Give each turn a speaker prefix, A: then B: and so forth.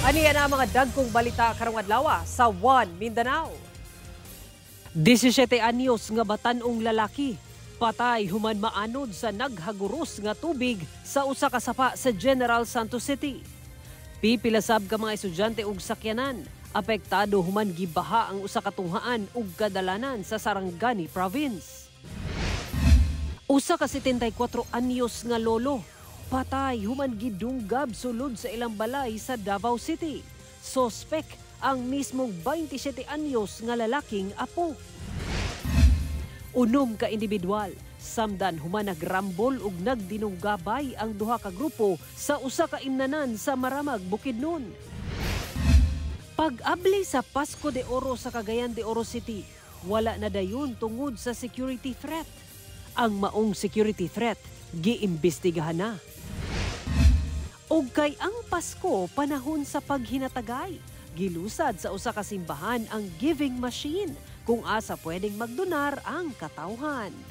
A: Aniya na ang mga dagkong balita karong adlaw sa One Mindanao. 17 anyos nga batan-ong lalaki patay human maanod sa naghaguros nga tubig sa usa ka sapa sa General Santos City. Pipilasab ka mga estudyante ug sakyanan apektado human gibaha ang usa ka tunghaan ug kadalanan sa Sarangani Province. Usa ka 74 anyos nga lolo patay human gidunggab sulod sa ilang balay sa Davao City. Sospek ang mismong 27 anyos nga lalaking apo. 6 ka individual samdan human nagrambol ug nagdinunggabay ang duha ka grupo sa usa ka imnanan sa Maramag, Bukidnon. Pag-abli sa Pasko de Oro sa Cagayan de Oro City, wala na dayon tungod sa security threat. Ang maong security threat, giimbestigahan na. Og kay ang Pasko panahon sa paghinatagay, gilusad sa usa ka simbahan ang giving machine kung asa pwedeng magdonar ang katawhan.